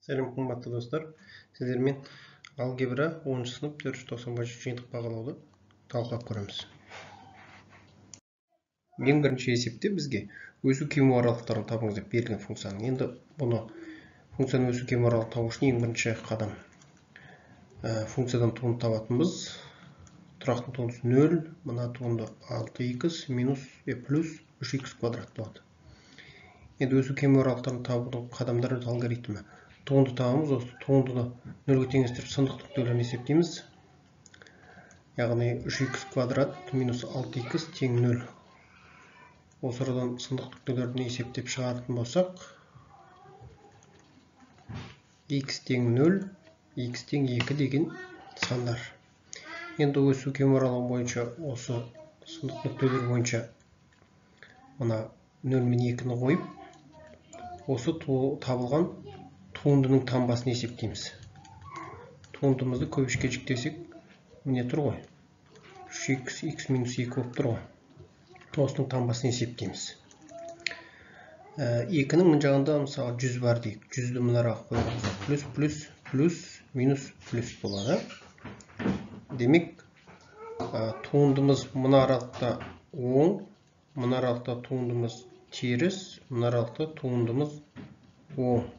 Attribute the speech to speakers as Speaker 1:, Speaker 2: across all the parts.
Speaker 1: Сәлем, қымбатты достар. Сіздермен алгебра 10 сынып 495 жиынтық бағалауды талқылап көреміз. Ең бірінші есепте бізге өсу кему аралықтарын табыңыз деп берілген функцияның. Енді бұны функцияның өсу кему аралығын табу үшін ең бірінші қадам функциядан туынды табатынбыз. Тұрақтың туындысы 0, мына туынды 6x минус плюс 3x квадрат болады. Енді өсу кему аралықтарын табудың қадамдары алгоритмі. Туынды табамыз, осы туындыны нөлге теңестіріп сындық нүктелерін есептейміз. Яғни 3x квадрат минус 6x тең 0. Осы арадан сындық нүктелерін есептеп шығаратын болсақ, x тең 0, x тең 2 деген сандар. Енді өсу кему аралығы бойынша осы сындық нүктелер бойынша мына 0 мен 2-ні қойып, осы табылған туындының таңбасын есептейміз. Туындымызды көбішке жіктесек, міне тұр ғой. 3x, x минус 2 болып тұр ғой. Осының таңбасын есептейміз. 2-нің мына жағында мысалы 100 бар дейік. 100-ді мынараға қойған плюс, плюс, плюс, минус, плюс болады. Демек, туындымыз мына аралықта оң, мына аралықта туындымыз теріс, мына аралықта туындымыз оң.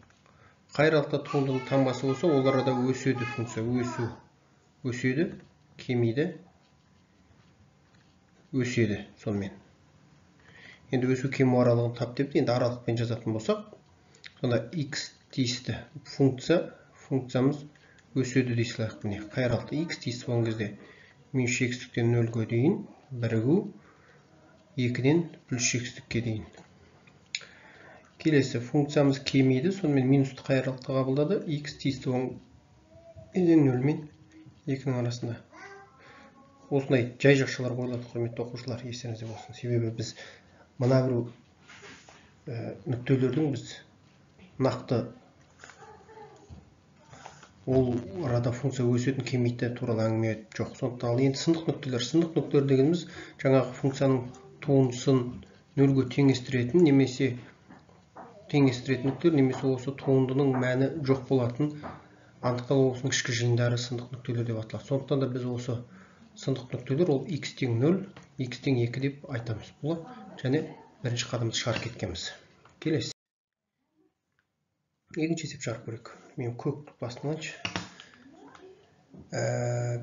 Speaker 1: Қай аралықта туындының таңбасы болса, ол арада өседі функция, өсу, өседі, кемиді, өседі сонымен. Енді өсу кему аралығын тап депті. Енді аралықпен жазатын болсақ, сонда x тиісті функциямыз өседі дей салайық. Міне, қай аралықта x тиісті болған кезде минус шексіздіктен 0-ге дейін бірігу 2-ден плюс шексіздікке дейін. Келесі функциямыз кемиді, сонымен минусты қай аралықта қабылдады? X тиісті болған кезде 0 мен 2-нің арасында. Осындай жай жақшалар қойылады, құрметті оқушылар, естеріңізде болсын. Себебі біз мына бір нүктелердің біз нақты ол арада функция өсетін кемиді туралы әңгіме жоқ. Сондықтан ал енді сындық нүктелер. Сындық нүктелер дегеніміз жаңағы функцияның туындысын нөлге теңестіретін немесе теңестіретін нүктелер, немесе осы туындының мәні жоқ болатын анықталу осының ішкі жиындары сындық нүктелер деп аталады. Сондықтан да біз осы сындық нүктелер ол x тең 0, x тең 2 деп айтамыз. Бұл және бірінші қадамды шығарып кеткенбіз. Келесі. Екінші есеп шығарып көрейік. Мен көк басын алайыншы.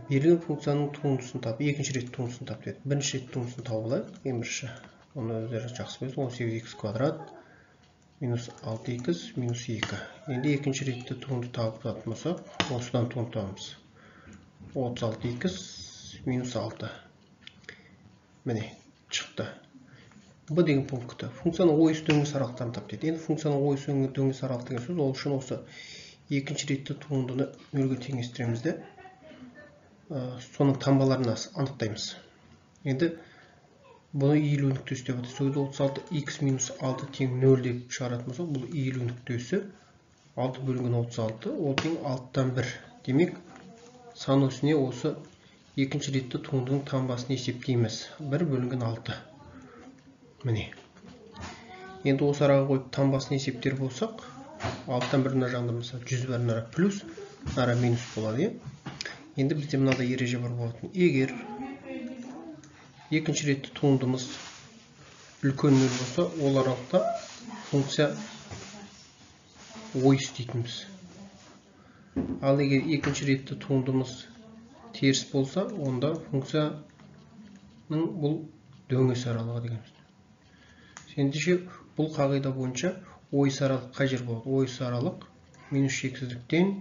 Speaker 1: Берілген функцияның туындысын тап. Екінші рет туындысын тап деді. Бірінші рет туындысын тауып алайық. Ең бірінші. Оны өздері жақсы білесіз. 18x квадрат минус 6x минус 2. Енді екінші ретте туынды тауып алатын болсақ, осыдан туынды табамыз. 36x минус 6. Міне, шықты. Б деген пункті. Функцияның ойыс дөңгес аралықтарын тап дейді. Енді функцияның ойыс дөңгес аралық деген сөз, ол үшін осы екінші ретте туындыны нөлге теңестіреміз де, соның таңбаларын анықтаймыз. Енді бұны иілу нүктесі деп атайды. Сол кезде 36x минус 6 тең 0 деп шығаратын болсақ, бұл иілу нүктесі 6 бөлінген 36, ол тең 6-тан 1. Демек, сан осіне осы екінші ретті туындының таңбасын есептейміз. 1 бөлінген 6. Міне. Енді осы араға қойып таңбасын есептер болсақ, 6-тан 1 мына жағында мысалы 100 бар, мына плюс, мына минус болады, Енді бізде мынадай ереже бар болатын. Егер екінші ретті туындымыз үлкен нөл болса, ол аралықта функция ойыс дейтінбіз. Ал егер екінші ретті туындымыз теріс болса, онда функцияның бұл дөңес аралығы дегенбіз. Ендеше бұл қағида бойынша ойыс аралық қай жер болады? Ойыс аралық минус шексіздіктен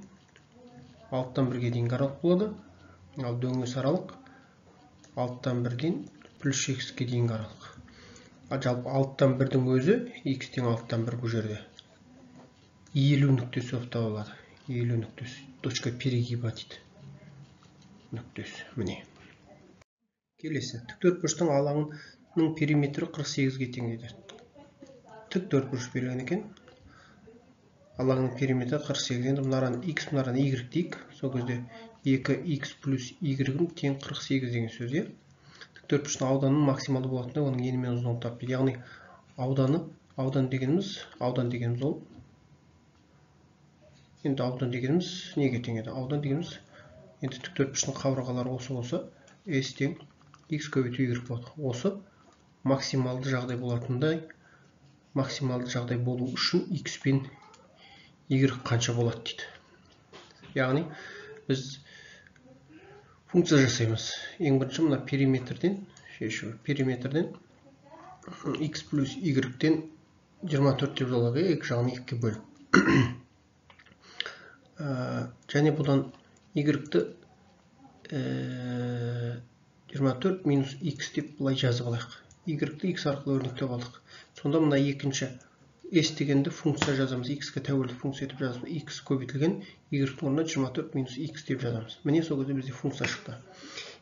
Speaker 1: 6-тан 1-ге дейінгі аралық болады. Ал дөңес аралық 6-тан 1-ден плюс шексіздікке дейінгі аралық. Ал жалпы 6-тан 1-дің өзі x тең 6-тан 1 бұл жерде иілу нүктесі болып табылады. Иілу нүктесі, точка перегиба дейді. Нүктесі, міне. Келесі, тік төртбұрыштың алаңының периметрі 48-ге тең дейді. Тік төртбұрыш берілген екен. Алаңның периметрі 48. Енді мынараны x, мынараны y дейік. Сол кезде 2x плюс y тең 48 деген сөз, иә. Тік төртбұрыштың ауданының максималды болатыны оның ені мен ұзындығын тап дейді. Яғни аудан дегеніміз ол Енді аудан дегеніміз неге тең еді? Аудан дегеніміз енді тік төртбұрыштың қабырғалары осы болса, S тең x көбейту y болады. Осы максималды жағдай болатындай, максималды жағдай болу үшін x пен y қанша болады дейді. Яғни біз функция жасаймыз. Ең бірінші мына периметрден шешу. Периметрден x плюс y-тен 24 деп жазалық, екі жағын 2-ге бөліп. Және бұдан y-ті 24 минус x деп былай жазып алайық. Y-ті x арқылы өрнектеп алдық. Сонда мына екінші s дегенді функция жазамыз. X-ке тәуелді функция етіп жазамыз. X көбейтілген y-тің орнына 24 минус x деп жазамыз. Міне сол кезде бізде функция шықты.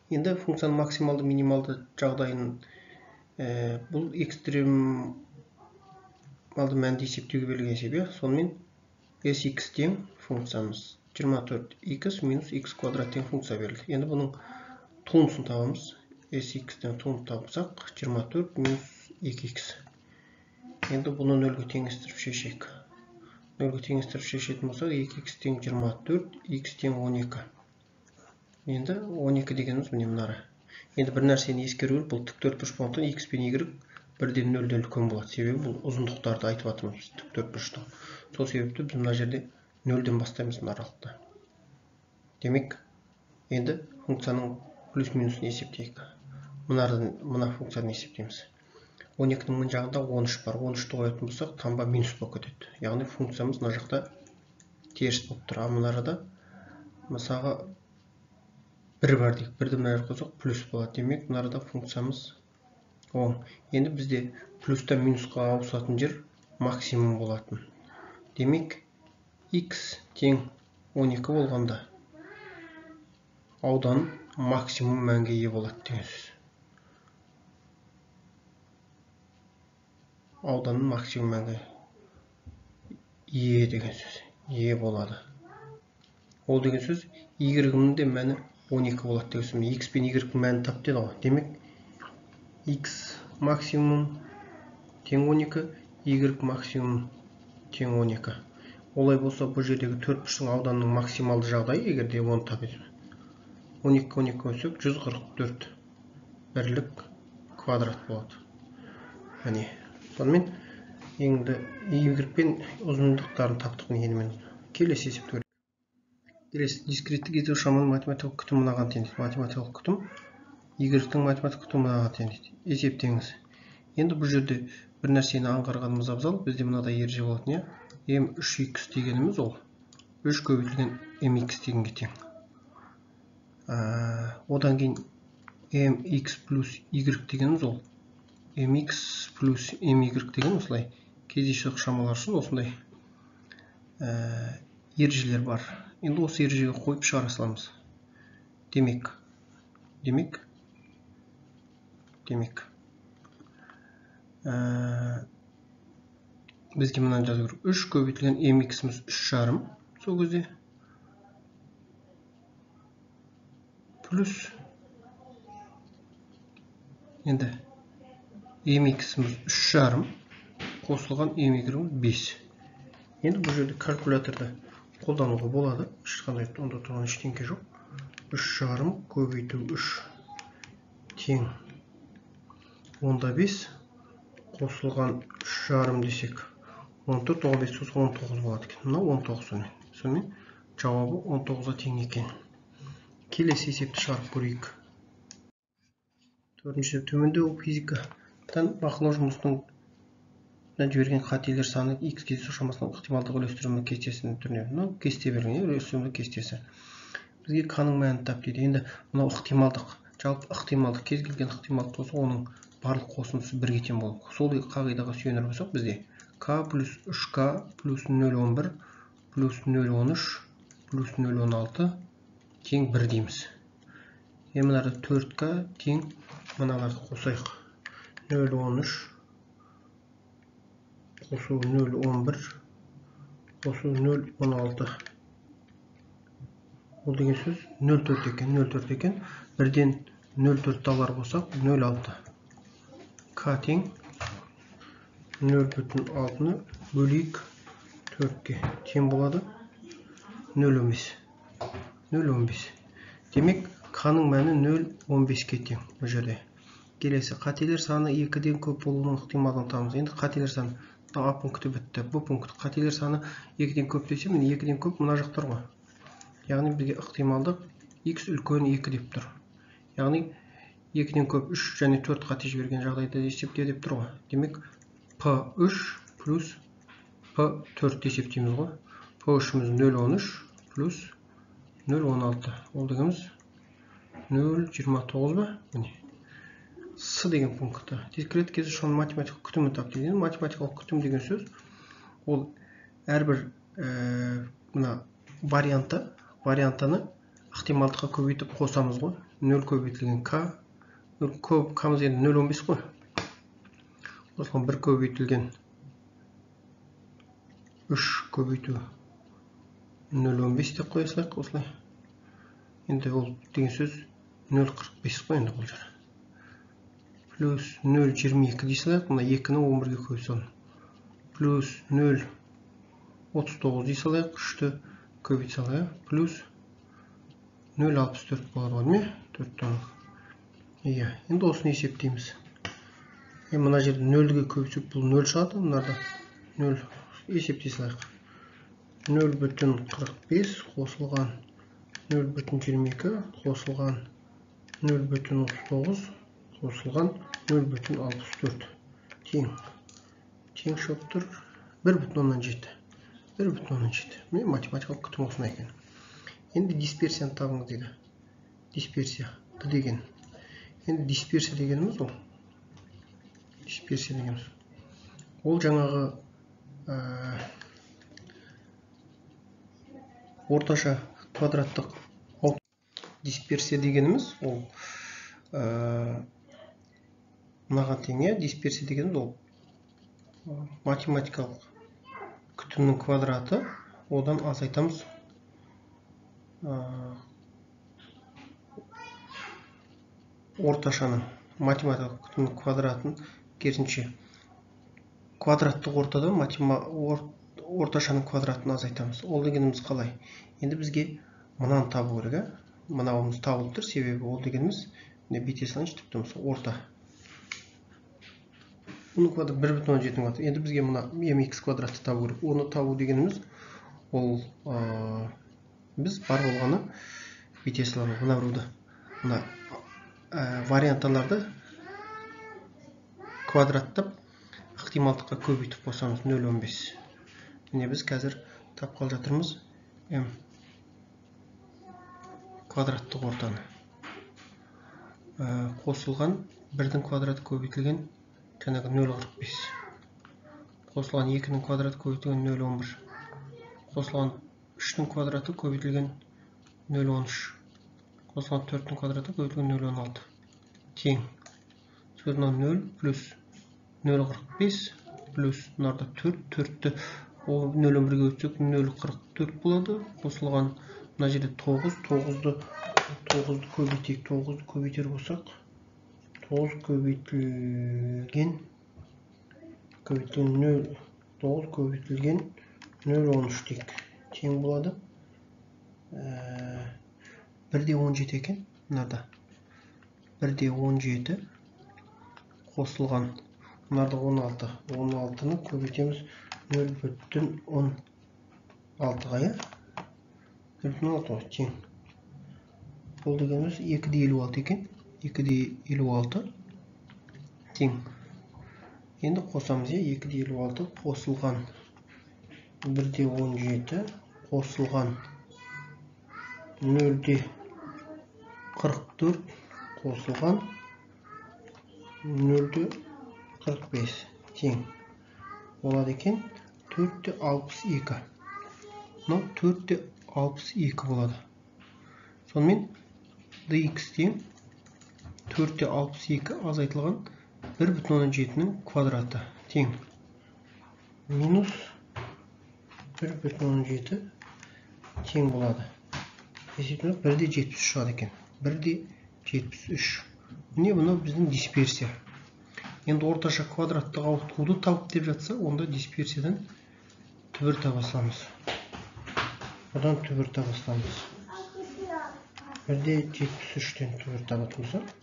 Speaker 1: Енді функцияның максималды, минималды жағдайын бұл экстремалды мәнді есептеуге берілген есеп. Сонымен sx тең функциямыз 24x минус x квадрат тең функция берілді. Енді бұның туындысын табамыз. Sx-тен туынды тапсақ 24 минус 2x. Енді бұны нөлге теңестіріп шешейік. Нөлге теңестіріп шешетін болсақ 2x тең 24, x тең 12. Енді 12 дегеніміз міне мынары. Енді бір нәрсені ескеру керек, бұл тік төртбұрыш болғандықтан x пен y бірден нөлден үлкен болады. Себебі бұл ұзындықтарды айтып жатырмыз тік төртбұрыштың. Сол себепті біз мына жерде нөлден бастаймыз мына аралықты. Демек, енді функцияның плюс минусын есептейік. Мына функцияны есептейміз. 12-нің мына жағында 13 бар. 13-ті қоятын болсақ, таңба минус болып кетеді. Яғни функциямыз мына жақта теріс болып тұр. Ал мына арада мысалға 1 бар дейік. 1-ді мына жерге қойсақ плюс болады. Демек, мына арада функциямыз оң. Енді бізде плюстан минусқа ауысатын жер максимум болатын. Демек, x тең 12 болғанда аудан максимум мәнге ие болады деген сөз. Ауданның максимум мәнге ие деген сөз. Ие болады. Ол деген сөз y-ның де мәні 12 болады деген сөз. X пен y-ның мәнін тап деді ғой. Демек, x максимум тең 12, y максимум тең 12. Олай болса, бұл жердегі төртбұрыштың ауданының максималды жағдайы, егер де оны тап етсек, 12 12 көбейтсек 144 бірлік квадрат болады. Міне, сонымен енді y пен ұзындықтарын таптық енді. Келесі есепті көрейік. Келесі дискретті кездесу шаманың математикалық күтімі мынаған тең дейді. Математикалық күтім y-тің математикалық күтімі мынаған тең дейді. Есептеңіз. Енді бұл жерде бір нәрсені аңғарғанымыз абзал. Бізде мынадай ереже болатын, иә? M3x дегеніміз ол 3 көбейтілген mx дегенге тең. Одан кейін mx плюс y дегеніміз ол mx плюс my деген осылай кездейсоқ шамалар үшін осындай ережелер бар. Енді осы ережеге қойып шығара саламыз. Демек, бізге мынаны жазу керек. 3 көбейтілген mx-іміз 3,5 сол кезде плюс енді mx-іміз 3,5 қосылған my-іміз 5. Енді бұл жерде калькуляторды қолдануға болады. Ешқандай онда тұрған ештеңке жоқ. 3,5 көбейту 3 тең 10,5 қосылған 3,5 десек 14, 15 қосылған 19 болады екен. Мынау 19 сонымен. Сонымен жауабы 19-ға тең екен. Келесі есепті шығарып көрейік. Төртінші төмендеу физикадан бақылау жұмысының жіберген қателер саны x кездесу шамасының ықтималдық үлестірілімі кестесінің түріне. Мынау кесте берілген, үлестірілімі кестесі. Бізге к-ның мәнін тап дейді. Енді мынау ықтималдық, жалпы ықтималдық, кез келген ықтималдық болса, оның барлық қосындысы бірге тең болады. Сол қағидаға сүйенер болсақ, бізде k плюс 3k плюс 0,11 плюс 0,13 плюс 0,16 тең 1 дейміз. Енді мынада 4k тең мыналарды қосайық. 0,13 қосу 0,11 қосу 0,16. Ол деген сөз 0,4 екен, 0,4 екен. Бірден 0,4 алар болсақ 0,6. К тең 0,6-ны бөлейік 4-ке тең болады. 0,15. 0,15. Демек, К-ның мәні 0,15-ке тең бұл жерде. Келесі, қателер саны 2-ден көп болуының ықтималдығын табамыз. Енді қателер саны, А пункті бітті, Б пункті. Қателер саны 2-ден көп десе, міне 2-ден көп мына жақтар ғой. Яғни бізге ықтималдық x үлкен 2 деп тұр. Яғни 2-ден көп 3 және 4 қате жіберген жағдайда есепте деп тұр ғой. Демек, P3 плюс P4 есептейміз ғой. P3-іміз 0,13 плюс 0,16. Ол дегеніміз 0,29 ба? Міне. С деген пункті. Дискрет кездесудің математикалық күтімін тап деген. Математикалық күтім деген сөз ол әрбір мына вариантыны ықтималдыққа көбейтіп қосамыз ғой. 0 көбейтілген К, көп К-мыз енді 0,15 қой. Осыған 1 көбейтілген 3 көбейту 0,15 деп қоя салайық осылай. Енді ол деген сөз 0,45 қой енді бұл жер. Плюс 0,22 дей салайық, мына 2-ні 11-ге көбейте салайық. Плюс 0,39 дей салайық, 3-ті көбейте салайық. Плюс 0,64 болады ғой, не? 4-тен. Иә, енді осыны есептейміз. Мына жерде 0-ге көбейтсек бұл 0 шығады, мынарда 0 есептей салайық. 0,45 қосылған 0,22 қосылған 0,39 қосылған 0,64 тең. Тең шығып тұр 1,7. 1,7. Міне математикалық күтім осындай екен. Енді дисперсияны табыңыз дейді. Дисперсия Д деген. Енді дисперсия дегеніміз ол. Дисперсия дегеніміз. Ол жаңағы орташа квадраттық дисперсия дегеніміз ол мынаған тең, дисперсия дегеніміз ол математикалық күтімнің квадраты, одан азайтамыз орташаның математикалық күтімнің квадратын, керісінше квадраттық ортадан орташаның квадратын азайтамыз. Ол дегеніміз қалай? Енді бізге мынаны табу керек, мынауымыз табылып тұр, себебі ол дегеніміз міне бүйте салайыншы, тіпті осы орта. Бұның квадраты 1,7 квадрат. Енді бізге мына mx квадратты табу керек. Оны табу дегеніміз ол біз бар болғаны бүйте саламыз. Мына біреуді, мына варианттарды квадраттап ықтималдыққа көбейтіп қосамыз 0,15. Міне біз қазір тапқалы жатырмыз m квадраттық ортаны. Қосылған 1-дің квадраты көбейтілген жаңағы 0,45. Қосылған 2-нің квадраты көбейтілген 0,11. Қосылған 3-тің квадраты көбейтілген 0,13. Қосылған 4-тің квадраты көбейтілген 0,16. Тең. Сөз мынау 0 плюс 0,45 плюс мынарда 4, 4-ті 0,11-ге өтсек 0,44 болады. Қосылған мына жерде 9, 9-ды көбейтейік, 9-ды көбейтер болсақ 9 көбейтілген 0, 9 көбейтілген 0,13 дейік. Тең болады. 1,17 екен мынарда. 1,17 қосылған мынарда 16. 16-ны көбейтеміз 0,16-ға, иә? 0,16 тең. Бұл дегеніміз 2,56 екен. 2,56 тең. Енді қосамыз, иә, 2,56 қосылған 1,17 қосылған 0,44 қосылған 0,45 тең болады екен 4,62. Мынау 4,62 болады. Сонымен dx тең 4,62 азайтылған 1,7-нің квадраты тең минус 1,7 тең болады. Есептеміз 1,73 шығады екен. 1,73. Міне мынау біздің дисперсия. Енді орташа квадраттық ауытқуды тауып деп жатса, онда дисперсиядан түбір таба саламыз. Бұдан түбір таба саламыз. 1,73-тен түбір табатын болсақ,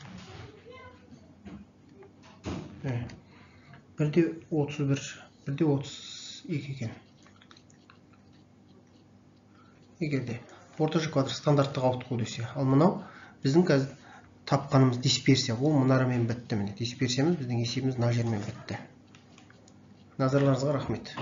Speaker 1: 1,31, 1,32 екен. Егер де орташа квадрат стандарттық ауытқу десе, ал мынау біздің қазір тапқанымыз дисперсия, ол мұнарамен бітті. Міне, дисперсиямыз, біздің есебіміз мына жермен бітті. Назарларыңызға рахмет.